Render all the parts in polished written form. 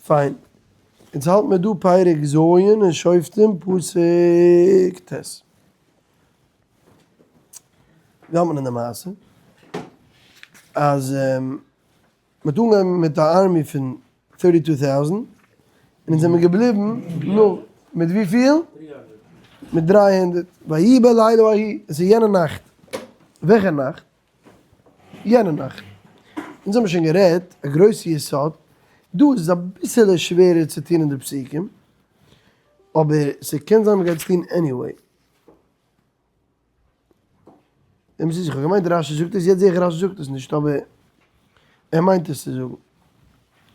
פיין. אונז האלט מיר דא פרק ז' אין שופטים פסוק ט'. ווי האלט מען אין די מעשה? אז מ'האט אנגעהויבן מיט א army פון thirty two thousand, און אונז זעמיר געבליבן נאר מיט וויפיל? מיט 300. ויהי בלילה ההוא, עס איז יענע נאכט. וועלכע נאכט? יענע נאכט. אונז האבן שוין גערעדט א גרויסע יסוד, דא איז עס אביסעלע שווערער צו טון אין די פסוקים, אבער ס'קען זיין מ'גייט עס טון anyway. אמת איז איך האב געמיינט רשי זאגט עס, יעצט זעה איך רשי זאגט עס נישט, אבער ער מיינט עס צו זאגן.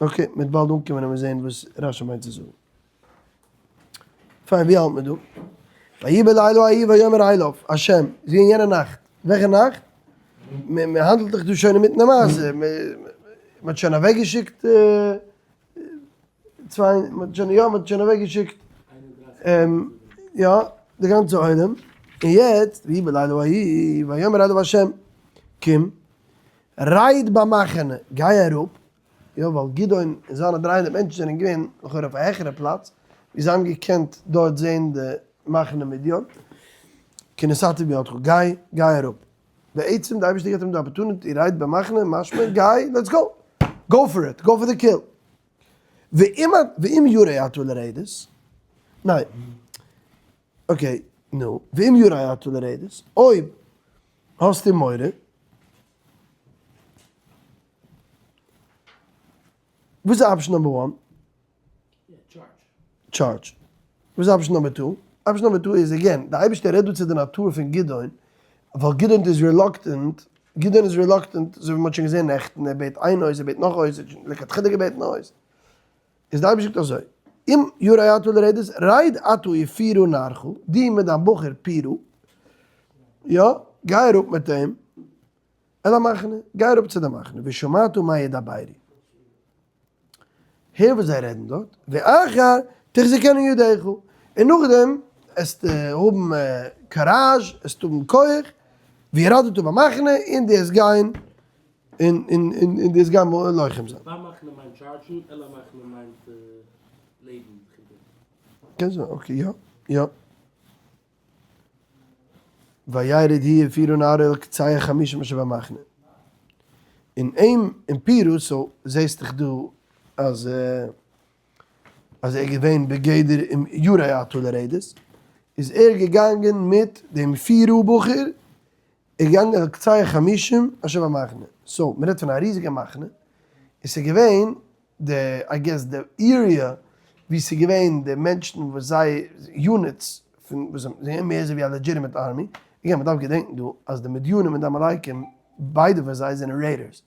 okay, מ'וועט באלד אנקומען און מיר זעהן וואס רשי מיינט צו זאגן. פיין, ווי האלט מען דא? ויהי בלילה ההוא ויאמר אליו השם, איז געווען יענע נאכט, וועלכע נאכט? מען האנדלט דאך דא שוין אינמיטן די מעשה, מען האט שוין אוועקגעשיקט צוויי, מען האט שוין יא, מען האט שוין אוועקגעשיקט יא, די גאנצע עולם, און יעצט ויהי בלילה ההוא ויאמר אליו השם, קום, רד במחנה, גיי אראפ, יא ווייל גדעון און זיינע 300 מענטשן זענען געווען לכאורה אויף א העכערע פלאץ ווי זיי האבן געקענט דארט זען די מחנה מדיין, כי נתתיו בידך, גיי, גיי אראפ. בעצם די אייבערשטער געבט אים די opportunity, רד במחנה, משמע גיי, let's go, go for it, go for the kill. ואם ירא אתה לרדת, ניין, okay, נו, ואם ירא אתה לרדת, אויב האסטו מורא, וואס איז option number one? Charge. וואס איז option number two? Option number two איז again, די אייבערשטער רעדט דא צו די נאטור פון גדעון, ווייל גדעון איז reluctant, גדעון איז reluctant, אזוי ווי מ'האט שוין געזען נעכטן, ער בעט איין אות, ער בעט נאך אות, ער האט שוין לכתחילה געבעטן א אות. איז די אייבערשטער זאגט אזוי, אם ירא אתה לרדת, רד אתה ופורה נערך, דו מיט דיין בחור פורה, יא, גיי אראפ מיט אים, אל המחנה, גיי אראפ צו די מחנה, ושמעת מה ידברו. הער וואס זיי רעדן דארט, ואחר תחזקנה ידך, און נאכדעם עסטו האבן courage, עסטו האבן כח, וירדת במחנה, און דו עסט גיין, און און און דו עסט גיין לוחם זיין. במחנה מיינט charge ן, אל המחנה מיינט לעבן וכדו'. קען זיין, okay, יא, יא. וירד הוא ופורה נערו אל קצה החמישים אשר במחנה. און אים און פורה, so זעהסט דאך דא אז אז ער איז געווען בגדר אם ירא אתה לרדת, איז ער געגאנגען מיט דעם פורה בחור, ער איז געגאנגען אל קצה החמישים אשר במחנה. So מ'רעדט פון א ריזיגע מחנה, און ס'איז געווען די I guess די area ווי ס'איז געווען די מענטשן וואס זיי units פון וואס זיי זענען מער אזוי ווי א legitimate army, again מ'דארף געדענקן דא אז די מדינים און די עמלקים ביידע פון זיי זענען raiders,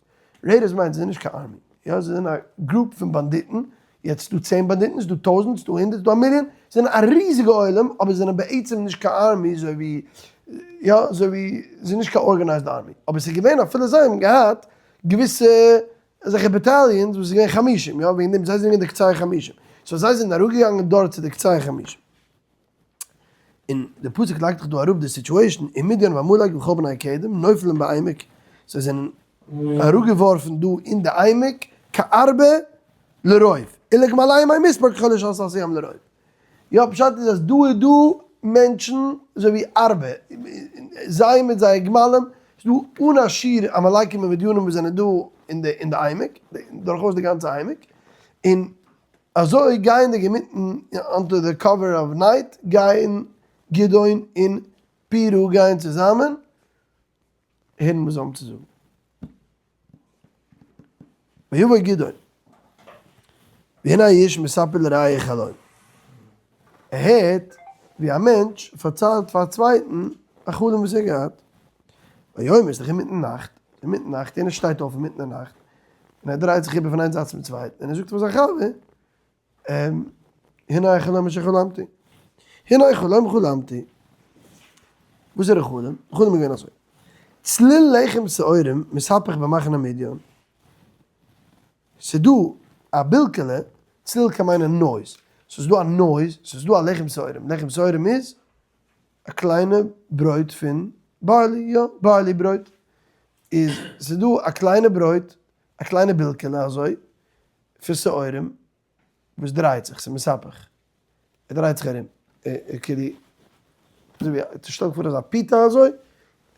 raiders מיינט זיי זענען נישט קיין army, יא זיי זענען א group פון באנדיטן, יעצט ס'דא צען באנדיטן, ס'דא טויזנט, ס'דא הונדערט, ס'דא א מיליאן, זיי זענען א ריזיגע עולם אבער זיי זענען בעצם נישט קיין army אזוי ווי יא אזוי ווי זיי זענען נישט קיין organized army, אבער ס'איז געווען אפילו זיי האבן געהאט געוויסע אזעלכע battalions וואס איז געווען חמישים, יא, וועגן דעם זיי זענען געווען די קצה החמישים, so זיי זענען אראפגעגאנגען דארט צו די קצה החמישים. און די פסוק לייגט דאך דא אראפ די situation, ומדין ועמלק וכל בני קדם נופלים בעמק, זיי זענען אראפגעווארפן דא אין די עמק כארבה לרוב, ולגמליהם אין מספר כחול אשר על שפת הים לרוב. יא פשט איז אז דא איז דא מענטשן אזוי ווי ארבה, זיי מיט זייער גמלים, ס'איז דא אן א שיעור עמלקים און מדינים וואס זענען דא אין די אין די עמק, דורכאויס די גאנצע עמק, און אזוי גייענדיג אינמיטן under the cover of night גייען גדעון און פורה גייען צוזאמען הערן וואס זיי האבן צו זאגן. ויבא גדעון, והנה האיש מספר לרעהו חלום. ער הערט ווי א מענטש פארציילט פאר א צווייטן א חלום וואס ער האט געהאט. ויאמר, ס'איז דאך אינמיטן נאכט, אינמיטן נאכט, יענער שטייט אויף אינמיטן די נאכט, און ער דרייט זיך איבער פון איין זייט צום צווייטן, און ער זאגט פאר זיין חבר, הנה החלום אשר חלמתי. הנה חלום חלמתי. וואס איז די חלום? די חלום איז געווען אזוי. צליל לחם שעורים מתהפך במחנה מדיין. ס'איז דא א בילקעלע, צליל קען מיינען noise. ס'איז דא א noise, ס'איז דא א לחם שעורים. לחם שעורים איז א קליינע ברויט פון barley, יא, barley ברויט. איז ס'איז דא א קליינע ברויט, א קליינע בילקעלע אזוי, פון שעורים. וואס דרייט זיך, ס'איז מספח, ער דרייט זיך ארום, ער כאילו, אזוי ווי, שטעל דיך פאר אזא פיתה אזוי,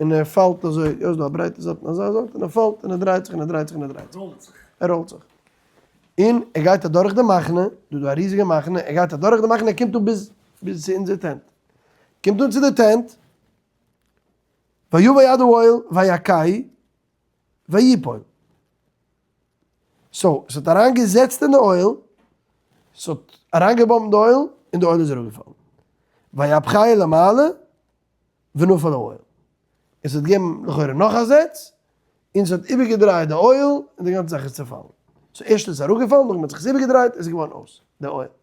און ער פאלט אזוי, יא ס'איז דא א ברייטע זייט און אזא זייט, און ער פאלט און ער דרייט זיך און ער דרייט זיך און ער דרייט זיך. ראלט זיך. ער ראלט זיך. און ער גייט אדורך די מחנה, דא איז דא א ריזיגע מחנה, ער גייט אדורך די מחנה, ער קומט אן ביז ביז צו אונזער tent. קומט אן צו די tent, ויבא עד האוהל ויכהו ויפול. so, עס האט אריין געזעצט אין די אוהל, עס האט אריין געבאמבט די אוהל, און די אוהל איז אראפגעפאלן. ויהפכהו למעלה ונפל האוהל. עס האט געגעבן לכאורה נאך א זעץ, און עס האט איבערגעדרייט די אוהל, און די גאנצע זאך איז צעפאלן. so ערשט איז עס אראפגעפאלן, נאכדעם האט זיך עס איבערגעדרייט, עס איז געווארן אויס די אוהל. דאס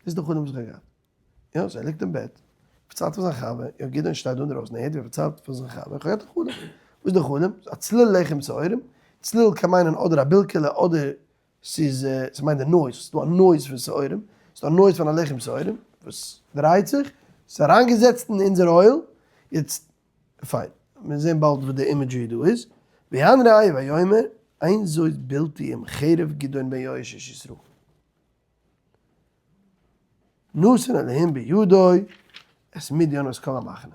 איז די חלום וואס איך האב געהאט. יא, so ער ליגט אין בעט, פארציילט פאר זיין חבר, יא גדעון שטייט דא אינדרויסן, ער הערט ווי ער פארציילט פאר זיין חבר, איך האב געהאט א חלום. וואס איז די חלום? א צליל לחם שעורים, צליל קען מיינען אדער א בילקעלע אדער ס'איז, ס'מיינט די noise, ס'איז דא א noise פון שעורים, ס'איז דא א noise פון א לחם שעורים וואס דרייט זיך, ס'איז אריינגעזעצט אין אונזער אוהל, יעצט פיין, מיר זעהן באלד וואס די imagery דא איז, ויען רעהו ויאמר, אין זאת בלתי אם חרב גדעון בן יואש איש ישראל. נתן אלהים בידו את מדין ואת כל המחנה.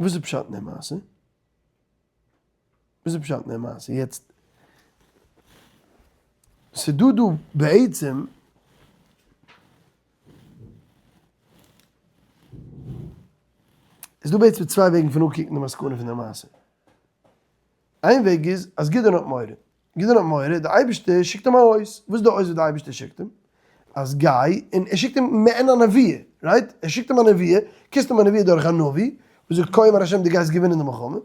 וואס איז פשט אין די מעשה? וואס איז פשט אין די מעשה? יעצט, ס'דא דא בעצם איז דא בעצם צוויי וועגן פון אנקוקן די מסקנא פון די מעשה. איין וועג איז אז גדעון האט מורא. גדעון האט מורא, די אייבערשטער שיקט אים ארויס. וואס איז די אות וואס די אייבערשטער שיקט אים? אז גיי, און ער שיקט אים מעין א נבואה, right? ער שיקט אים א נבואה, קומט אים א נבואה דורך א נביא, וואס זאגט כה אמר השם דו גייסט געווינען די מלחמה,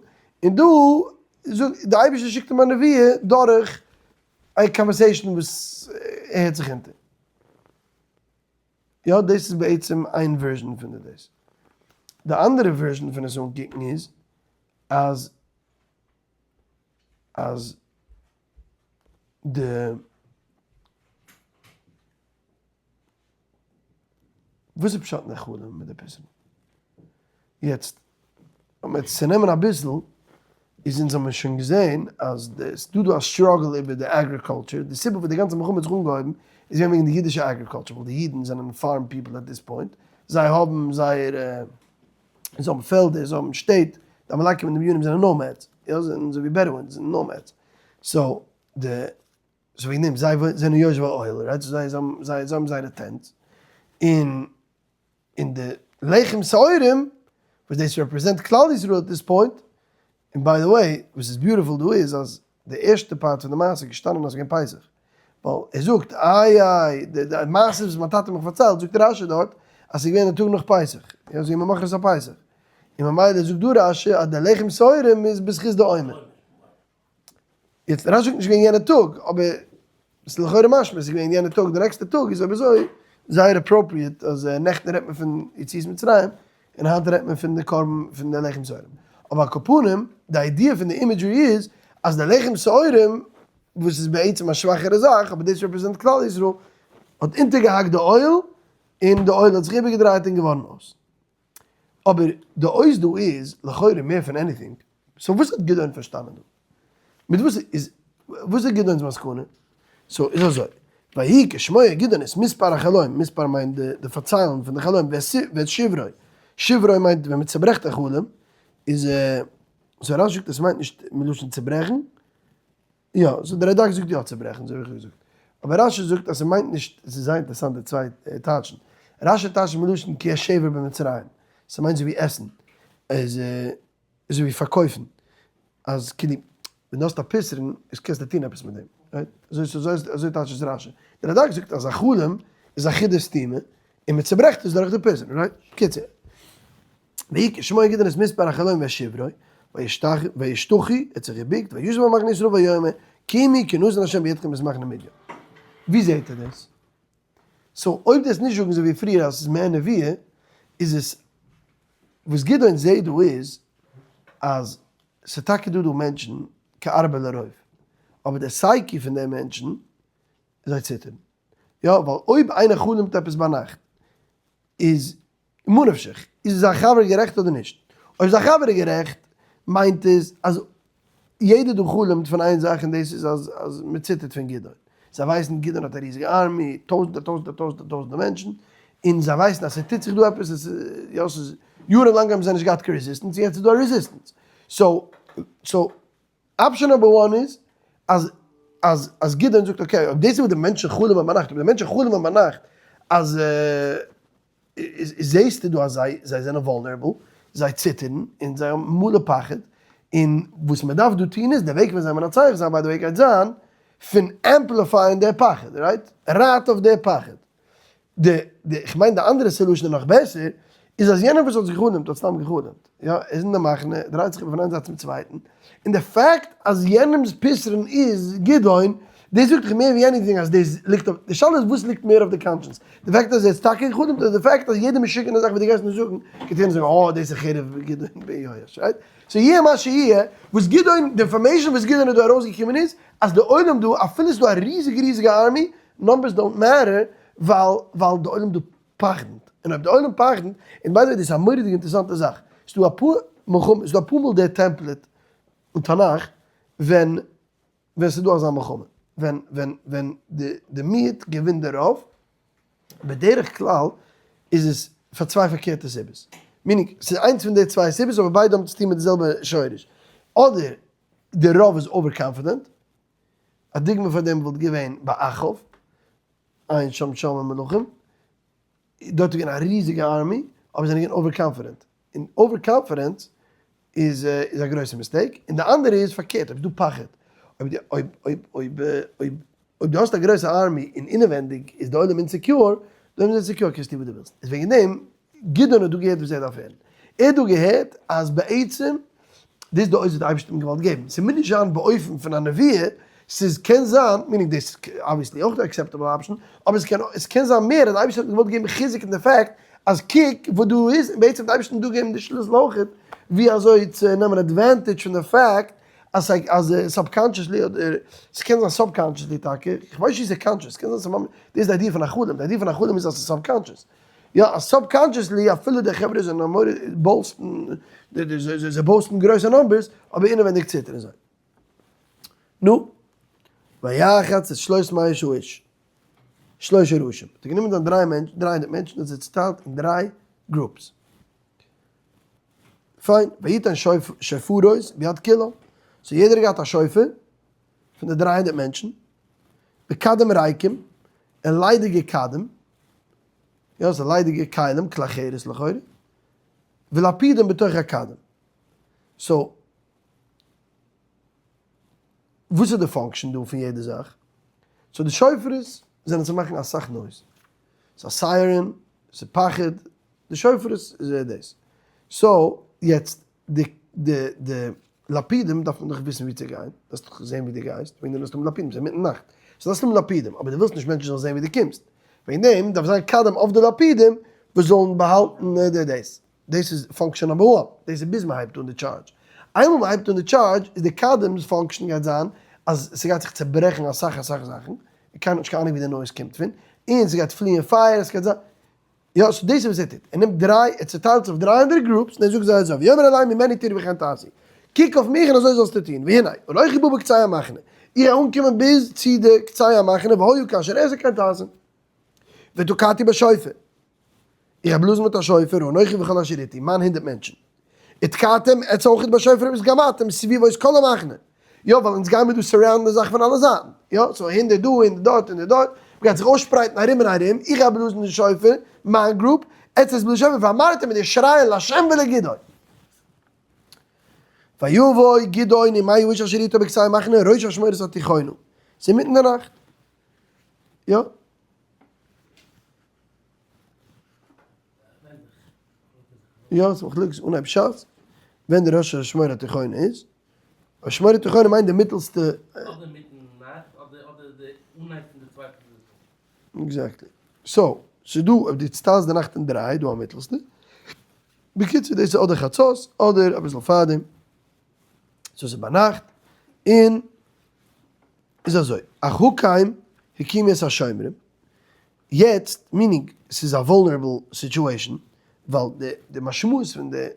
און דא זאגט די אייבערשטער שיקט אים א נבואה דורך א conversation וואס ער הערט זיך אונטער. יא דאס איז בעצם איין version פון די דאס. די אנדערע version פון עס אנקוקן איז אז אז די וואס איז פשט אין די חלום מיט די פתרון? יעצט אויב מ'וועט עס צונעמען אביסל, איז אונז האבן שוין געזען אז עס איז דא דא א struggle איבער די agriculture, די סיבה וואס די גאנצע מלחמה האט זיך אנגעהויבן איז געווען וועגן די אידישע agriculture, ווייל די אידן זענען farm people at this point, זיי האבן זייערע, זיי האבן פעלדער, זיי האבן שטעט, די עמלקים און די מדינים זענען nomads, יא, זיי זענען אזוי ווי Bedouins, זענען nomads, so די, so וועגן דעם, זיי זענען יושבי אוהל, right, זיי האבן זייערע tents, און און די לחם שעורים וואס דאס represent כלל ישראל at this point, און by the way וואס איז beautiful דא איז אז די ערשטע part פון די מעשה איז געשטאנען אז ס'איז געווען פסח, ווייל ער זאגט איי איי די מעשה וואס מיין טאטע האט מיך פארציילט זאגט רשי דארט אז ס'איז געווען די טאג נאך פסח, יא ס'איז געווען ממחרת הפסח, און ממילא זאגט דא רשי אז די לחם שעורים איז בזכות די עומר. יעצט רשי זאגט נישט געווען יענע טאג, אבער ס'איז לכאורה משמע ס'איז געווען יענע טאג, די נעקסטע טאג איז אויב אזוי זייער appropriate אז נעכטן רעדט מען פון יציאת מצרים און היינט רעדט מען פון די קרבן פון די לחם שעורים. אבער על כל פנים די idea פון די imagery איז אז די לחם שעורים וואס איז בעצם א שוואכערע זאך אבער דאס represent כלל ישראל האט אונטערגעהאקט די אוהל און די אוהל האט זיך איבערגעדרייט און געווארן אויס. אבער די אות דא איז לכאורה מער פון anything, so וואס האט גדעון פארשטאנען דא? מיט וואס איז וואס איז גדעון'ס מסקנא? so איז אזוי, ויהי כשמוע גדעון את מספר החלום, מספר מיינט די פארציילן פון די חלום, ואת שברו, שברו מיינט ווען מען צוברעכט א חלום, איז so רשי זאגט עס מיינט נישט מלשון צוברעכן, יא, so דער רדק זאגט יא צוברעכן, אזוי האב איך געזאגט. אבער רשי זאגט אז ס'מיינט נישט, עס איז זייער אינטערעסאנט די צוויי טייטשן. רשי טייטשט מלשון כי השבר במצרים, ס'מיינט אזוי ווי עסן, איז אזוי ווי פארקויפן, אז כאילו ווען דו האסט א פתרון איז קענסטו טון עפעס מיט דעם, right? אזוי אזוי טייטשט עס רשי. דער רדק זאגט אז א חלום איז א חידה סתומה, און מ'צוברעכט עס דורך די פתרון, right? בקיצור. ויהי כשמוע גדעון את מספר החלום ואת שברו, וישתחו, ער האט זיך געבוקט, וישב אל מחנה ישראל ויאמר, קומו כי נתן השם בידכם את מחנה מדין. ווי זעהט ער דאס? so אויב דו וועסט נישט זאגן אזוי ווי פריער אז עס איז מער נבואה, איז עס, וואס גדעון זעהט דא איז, אז ס'איז טאקע דא דא מענטשן כארבה לרוב, אבער די psyche פון די מענטשן, זיי ציטערן. יא, ווייל אויב איינער חלומ'ט עפעס ביינאכט, איז ממה נפשך, איז זיין חבר גערעכט אדער נישט? אויב זיין חבר איז גערעכט, מיינט עס אז יעדער דא חלומ'ט פון איין זאך און דאס איז אז אז מען ציטערט פון גדעון. זיי ווייסן גדעון האט א ריזיגע army, טויזנטער טויזנטער טויזנטער טויזנטער מענטשן, און זיי ווייסן אז ס'טוט זיך דא עפעס, עס יא ס'איז יארן לאנג האבן זיי נישט געהאט קיין resistance, יעצט איז דא א resistance. So so option number one איז אז אז אז גדעון זאגט okay אויב דאס איז וואס די מענטשן חלומ'ען ביינאכט, אויב די מענטשן חלומ'ען ביינאכט אז זעהסטו דא אז זיי זיי זענען vulnerable, זיי ציטערן און זיי האבן מלא פחד, און וואס מען דארף דא טון איז, די וועג פון זיי מנצח זיין by the way גייט זיין פון amplify ען די פחד, right? רייט אויף די פחד. די די כ'מיין די אנדערע solution איז נאך בעסער, איז אז יענער וואס האט זיך געחלומט האט סתם געחלומט, יא, ער איז אין די מחנה, ער דרייט זיך איבער פון איין זייט צום צווייטן, און די fact אז יענעמ'ס פתרון איז גדעון, דאס זאגט דיך מער ווי anything אז דאס ליגט אויף, די שאלה איז וואס ליגט מער אויף די conscience, די fact אז ער האט טאקע געחלומט אדער די fact אז יעדע משוגענע זאך וואס דו גייסט מיר זאגן גייט יענער זאגן אה דאס איז חרב גדעון בן יואש, right? So יהיה מה שיהיה, וואס גדעון, די information וואס גדעון איז דא ארויסגעקומען איז אז די עולם דא, אפילו ס'איז דא א ריזיגע ריזיגע army, numbers don't matter, ווייל ווייל די עולם דא פחד'נט, און אויב די עולם פחד'נט, און by the way דאס איז א מורא'דיגע אינטערעסאנטע זאך, ס'איז דא אפאר מלחמות, ס'איז דא אפאר מאל די template אין תנך ווען ווען ס'איז דא אזא מלחמה, ווען ווען ווען די די מיעוט געווינט די רוב, בדרך כלל איז עס פאר צוויי פארקערטע סיבות, meaning ס'איז איינס פון די צוויי סיבות אבער ביידע האבן צוטון מיט די זעלבע שורש, אדער די רוב איז over confident, א דוגמא פאר דעם וואלט געווען ביי אחאב, עיין שם שם אין מלכים, דארט איז געווען א ריזיגע army, אבער זיי זענען געווען over confident, און over confidence איז איז א גרויסע mistake, און די אנדערע איז פארקערט, אויב איז דא פחד, אויב די אויב אויב אויב אויב אויב דו האסט א גרויסע army און אינעווענדיג איז די עולם insecure, די עולם איז insecure קענסטו טון וואס דו ווילסט, איז וועגן דעם גדעון האט דא געהערט וואס ער דארף הערן, ער האט דא געהערט אז בעצם דאס איז די אות וואס די אייבערשטער האט אים געוואלט געבן, ס'מוז נישט זיין באופן פון א נבואה, ס'איז קען זיין, meaning דאס איז obviously אויך די acceptable option, אבער עס קען עס קען זיין מער אז די אייבערשטער האט געוואלט געבן חיזוק אין די fact אז קוק וואס דא איז, און בעצם האט די אייבערשטער דא געגעבן די שליסל אויכעט ווי אזוי צו נעמען advantage פון די fact אז אז subconsciously אדער ס'קען זיין subconsciously טאקע, כ'ווייס נישט צו ס'איז conscious, ס'קען זיין ס'איז ממש, דאס איז די idea פון א חלום, די idea פון א חלום איז אז ס'איז subconscious. יא, אז subconsciously אפילו די חברה זענען אמור boast ן, זיי boast ן גרויסע numbers, אבער אינעווענדיג ציטערן זיי. נו, ויחץ את שלושת מאות האיש, שלושה ראשים, האט ער גענומען זיין דריי מענטש, 300 מענטשן און זיי צוטיילט אין דריי groups. פיין, ויתן שופרות ביד כולם, so יעדער האט געהאט א שופר פון די 300 מענטשן, בכדים ריקים, און ליידיגע כדים, יא, ס'איז ליידיגע כלים, כלי חרס לכאורה, ולפידים בתוך הכדים. So, וואס איז די function דא פון יעדע זאך? So די שופרות זענען צו מאכן אסאך noise. ס'איז א siren, ס'איז פחד, די שופרות איז דאס. So, יעצט די די די לפידים דארף מען דאך וויסן ווי צו גיין, דארפסט דאך זען ווי דו גייסט, וועגן דעם דארפסטו האבן לפידים, ס'איז אינמיטן נאכט, so דארפסטו האבן לפידים, אבער דו ווילסט נישט מענטשן זאלן זען ווי דו קומסט, וועגן דעם דארף זיין כדים אויף די לפידים וואס זאלן באהאלטן די דאס. דאס איז function number one, דאס איז ביז מען הייבט אן די charge. איינמאל מען הייבט אן די charge איז די כדים'ס function גייט זיין אז ס'גייט זיך צעברעכן אסאך אסאך זאכן, קיינער האט נישט קיין אהנונג ווי די noise קומט פון, און ס'גייט פליען פייער, ס'גייט זיין. יא, so דאס איז וואס ער טוט, ער נעמט דריי, ער צעטיילט זיך אויף 300 groups און ער זאגט זיי אזוי, ויאמר אליהם ממני תראו וכן תעשו, קוק אויף מיך און אזוי זאלסטו טון, והנה, אנכי בא בקצה המחנה, איך גיי אנקומען ביז צו די קצה המחנה, והיה כאשר אעשה כן תעשון, ותקעתי בשופר, איך גיי בלאזן מיט א שופר, אנכי וכל אשר איתי, מיין 100 מענטשן. ותקעתם עטס אויכעט בשופר ותגמעתם סביבות כל המחנה. יא, ווייל אונז גיימיר דא surround ן די זאך פון אלע זייטן. יא, so הונדערט דא, הונדערט דארט, הונדערט דארט. מ'גייט זיך אויסשפרייטן ארום און ארום. איך גיי בלאזן די שופר, מיין group, עטס עטס בלאזן שופר, ואמרתם מיט די שרייען לה' ולגדעון. ויבוא גדעון ומאה האיש אשר איתו בקצה המחנה ראש אשמורת התיכונה. ס'איז אינמיטן די נאכט. יא. יא, ס'איז מחלוקת אנהייב שס, ווען די ראש אשמורת התיכונה איז. אשמורת התיכונה מיינט די מיטעלסטע. אדער מיטן נאכט אדער אדער די אנהייב פון די צווייטע דריטל. Exactly. So, ס'איז דא, אויב דו צוטיילסט די נאכט אין דריי, איז דא א מיטעלסטע. בקיצור, דאס איז אדער חצות, אדער אביסל פארדעם. So ס'איז ביינאכט, און איז אזוי, אך הקם הקימו את השומרים, יעצט, meaning, ס'איז א vulnerable situation, ווייל די די משמעות פון די.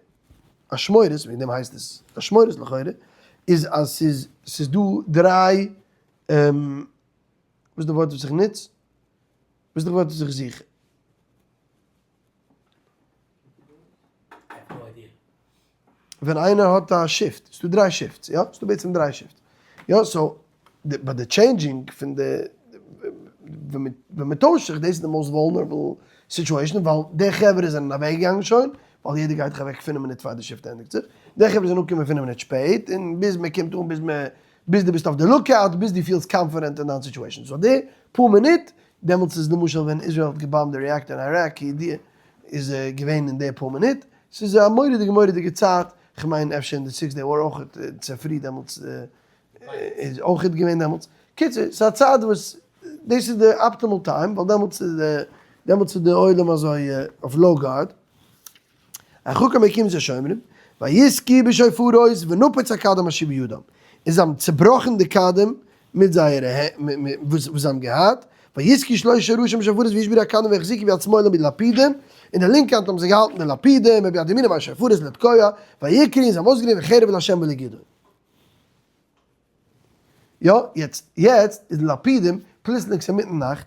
אשמורת, וועגן דעם הייסט עס אשמורת לכאורה, איז אז ס'איז ס'איז דא דריי, וואס איז די ווארט וואס איך נוץ? וואס איז די ווארט וואס איך זוך? ווען איינער האט א shift, ס'דא דריי shifts, יא? ס'דא בעצם דריי shifts, יא? so, ביי די changing פון די, ווען מ'טוישט זיך, דאס איז די most vulnerable situation, ווייל די חברה זענען אוועק געגאנגען שוין, ווייל יעדער גייט דאך אוועק פינף מינוט פאר די shift ענדיגט זיך, די חברה זענען אנגעקומען פינף מינוט שפעט, און ביז מ'קומט אן, ביז מ', ביז דו ביסט אויף די lookout, ביז דו פילסט confident אין דיין situation, so די פאר מינוט, דעמאלטס איז למשל ווען איזראעל האט געבאמבט די reactor אין איראק כידוע, איז געווען אין די פאר מינוט, ס'איז א מורא'דיגע מורא'דיגע צייט, כ'מיין אפשר אין די Six Day War אויכעט צופרי דעמאלטס איז אויכעט געווען דעמאלטס, קיצור ס'איז א צייט וואס דאס איז די optimal time ווייל דעמאלטס איז די דעמאלטס איז די עולם אזוי אויף low guard. החכם הקים את השומרים, ויתקעו בשופרות ונפץ הכדים אשר בידם, און זיי האבן צעבראכן די כדים מיט זייערע וואס זיי האבן געהאט, ויתקעו שלשה ראשים בשופרות וישברו הכדים ויחזיקו ביד שמאלם בלפידים, אין די לינקע האנט האבן זיי געהאלטן די לפידים, וביד ימינם השופרות לתקוע, ויקראו און זיי האבן אויסגערופן חרב לה' ולגדעון. יא, יעצט, יעצט איז די לפידים פלוצלינג ס'איז אינמיטן נאכט,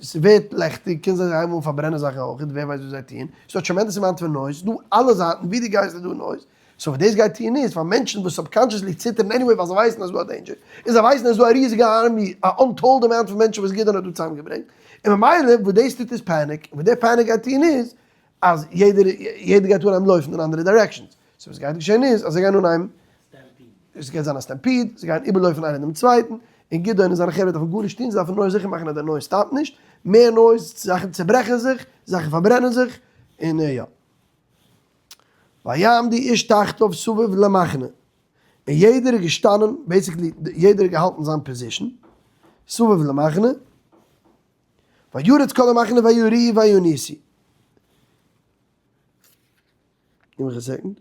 ס'ווערט לעכטיג, קען זיין זיי הייבן אן פארברענען זאכן אויך, ווער ווייסט וואס זיי טוען, ס'דא tremendous amount פון noise, ס'דא אלע זייטן, ווי דו גייסט איז דא noise, so וואס דאס גייט טוען איז, פאר מענטשן וואס subconsciously ציטערן anyway ווייל זיי ווייסן אז ס'דא א danger, און זיי ווייסן אז ס'דא א ריזיגע army, א untold amount פון מענטשן וואס גדעון האט דא צוזאמגעברענגט, און ממילא וואס דאס טוט איז panic, און וואס די panic גייט טוען איז, אז יעדער יעדער גייט אנהייבן לויפן אין אנדערע directions, so וואס גייט געשען איז אז זיי גייען אנהייבן, עס גייט זיין א stampede, זיי גייען איבערלויפן איינער דעם צווייטן, און גדעון און זיינע חברה דארפן גארנישט טון, זיי דארפן נאר זיכער מאכן אז דער noise סטאפט נישט, מער noise, זאכן צעברעכן זיך, זאכן פארברענען זיך, און יא. ויעמדו איש תחתיו סביב למחנה, און יעדער איז געשטאנען, basically יעדער האט געהאלטן זיין position, סביב למחנה, וירץ כל המחנה ויריעו וינוסו. גיב מיך א second.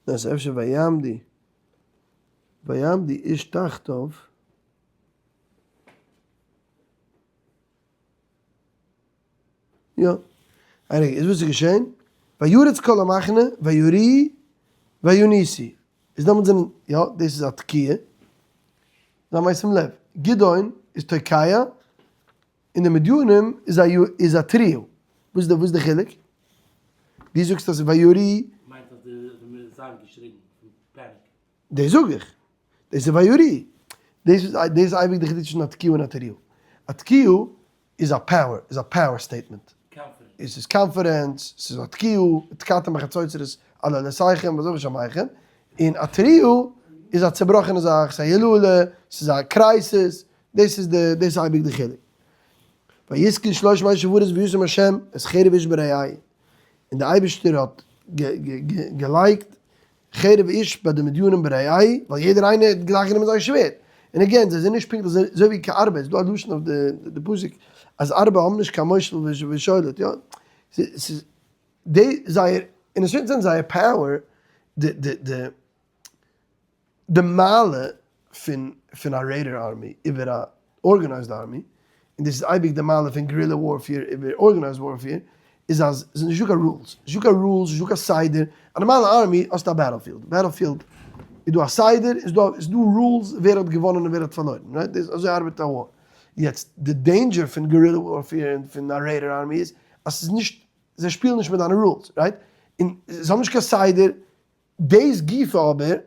דאס אפשר ויעמדו ויעמדו איש תחתיו. יא. Anyway, איז וואס איז געשען? וירץ כל המחנה ויריעו וינוסו. איז דעמאלטס זענען, יא, דאס איז א תקיעה. זיי משים לב. גדעון איז תוקע, און די מדינים איז א איז א תרועה. וואס איז די וואס איז די חילוק? דו זאגסט אז ויריעו. מיינט אז די זיי האבן געשריגן פון panic. דאס זאג איך. דאס איז ויריעו. דאס איז דאס איז אייביג די חילוק צווישן א תקיעה און א תרועה. א תקיעה איז א power, איז א power statement. עס איז confidence, עס איז א תקיעה, תקעתם בחצוצרות על עולותיכם ועל שמשיכם. און א תרועה איז א צובראכענע זאך, ס'איז א יללה, ס'איז א crisis, דאס איז די, דאס איז אייביג די חילוק. ויתקעו שלש מאות שופרות וישם השם את חרב איש ברעהו, און די אייבערשטער האט געלייגט חרב איש ביי די מדינים ברעהו, ווייל יעדער איינער האט גלייך גענומען זיין שווערד. און again, זיי זענען נישט פונקט אזוי ווי כארבה, ס'איז דא א לשון אויף די פסוק אז ארבה האבן נישט קיין מושל ושולט, יא, ס'איז די זייער, אין א certain sense זייער power, די די די די מעלה פון פון א raider army איבער א organized army, און דאס איז אייביג די מעלה פון guerrilla warfare איבער organized warfare, איז אז עס איז נישטא קיין rules, נישטא קיין rules, נישטא קיין סדר, א נארמאלע army האסטו א battlefield, battlefield איז דא א סדר, איז דא איז דא rules ווער האט געוואנען און ווער האט פארלוירן, right? דאס אזוי ארבעט א war. יעצט די danger פון guerrilla warfare און פון א raider army איז אז ס'איז נישט, זיי שפילן נישט מיט דיינע rules, right? און זיי האבן נישט קיין סדר, דאס גופא אבער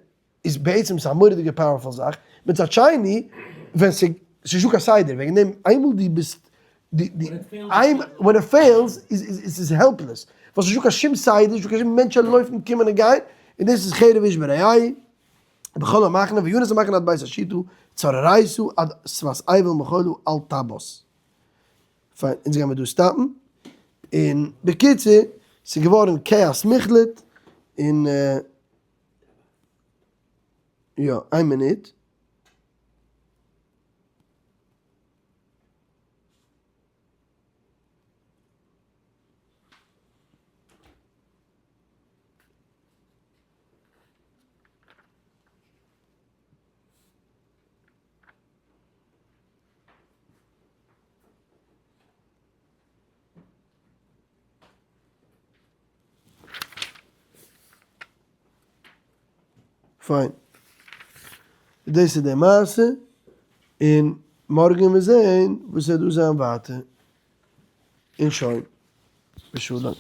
איז בעצם ס'איז א מורא'דיגע powerful זאך, מצד שני ווען ס'איז נישטא קיין סדר, וועגן דעם איינמאל דו ביסט when it fails איז איז helpless, ווייל ס'נישטא קיין שום סדר, נישטא קיין שום מענטשען לויפן קומען און גיין, און דאס איז חרב איש ברעהו, בכל המחנה וינוס המחנה עד בית השיטה צרריתו עד שפת אבל מחולה אל טבת. פיין, אונז גיימיר דא סטאפן. און בקיצור, ס'איז געווארן כאאס מוחלט, און יא, איין מינוט. פיין. דאס איז די מעשה, און מארגן וועלן מיר זעהן וואס וועט דא זיין ווייטער. און שוין. בשלום.